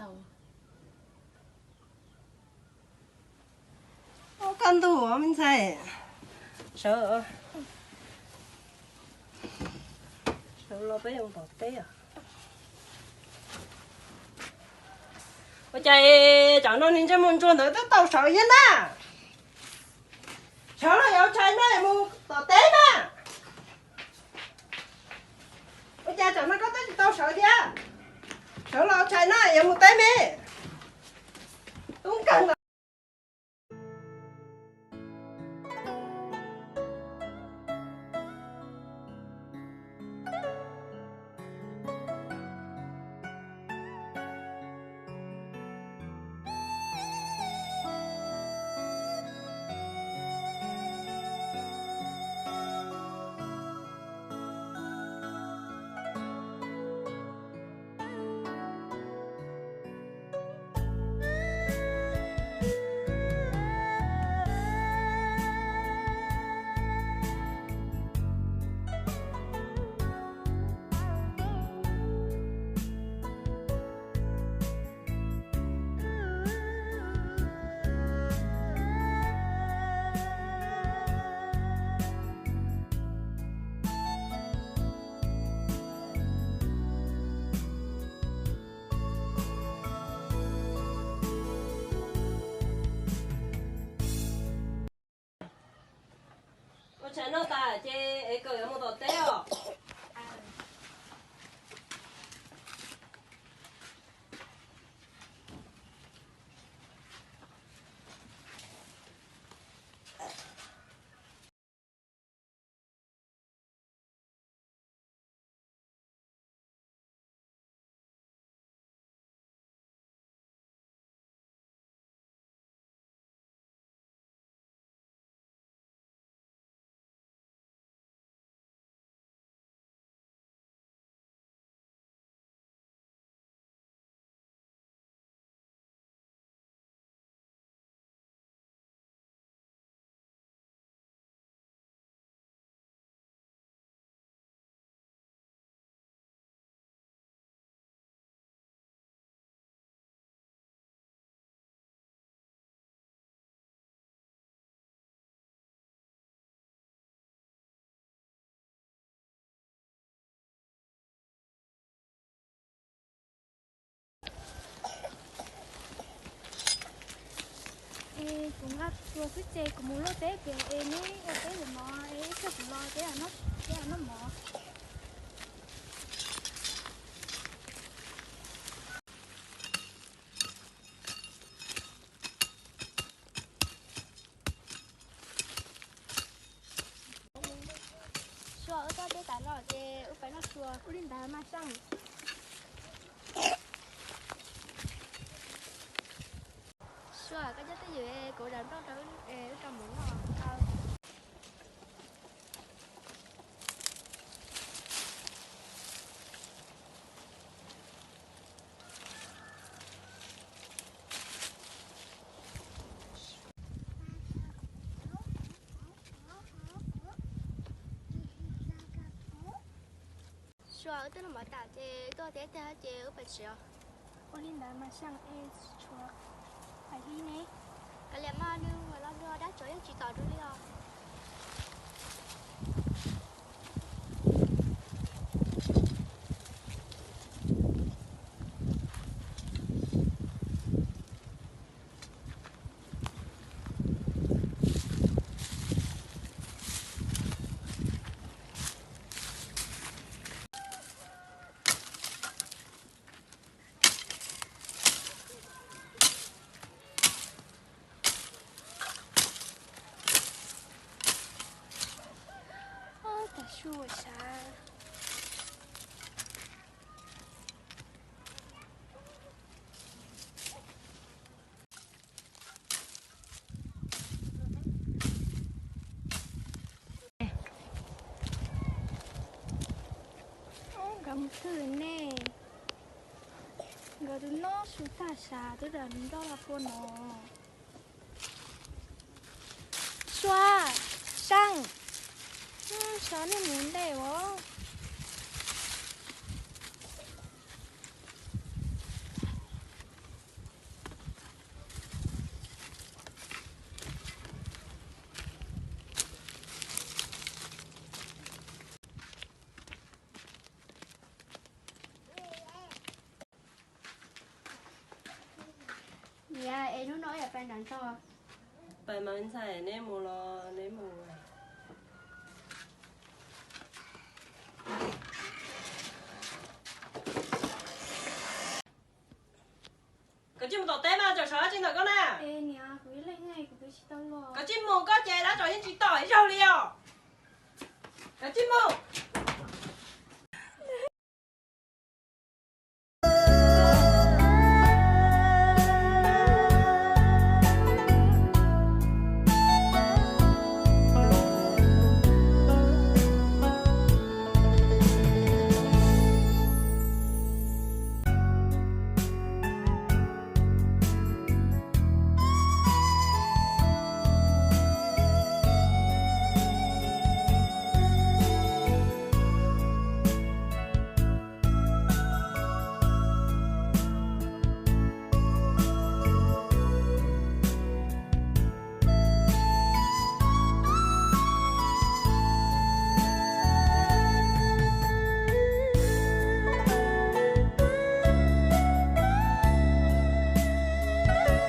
Ua kaj ntug me ntxhais, sawv, sawv los peb yuav tom teb os. Ua cas tsam no niag ntsej muag ntsuag ntawd twb tau sawv thiab na? Sawv los yuav tshais no yuav mus tom teb na. Ua cas tsam no koj twb tsis tau sawv thiab? Sawv los tshais no yuav mus teb me. Tub kawg nkaus. Ua tshais noj tas ces es kawm yuav mus tom teb os. Es kuv nqa tua xwb ces kuv mus luaj teb ces es neb ua teb ntawm no es ib pliag kuv los teb noj mov. Sua, wb tuaj teb tas los ces wb pais noj sua. Ua li ntawd mas Xeeb. Sua, koj coj twj ywm kuv daws nplooj rau wb rau mus noj. Sua, wb twb noj mov tas ces tuaj teb tag ces wb pais tsev os. Ua li ntawd mas Xeeb, es tshuav pais li ne. Kav liam mas, nws mus los nrog dab tsov yeej tsis tom dua li os. Ob, tas su sav. Nkawd mus twg ne? Nkawd twb noj su tag sav twb ram nroj los pua no. Sua, Xeeb, xyov nej mus ntej os. Pais nram zos. Pais mas ntxhais, neb mus los neb mus. Koj tsis mus tom teb mas tsam sawv dab tsi ntawm koj na. Koj tsis mus koj ces dab tsov yeej tsis tom ib zaug li os. Koj tsis mus.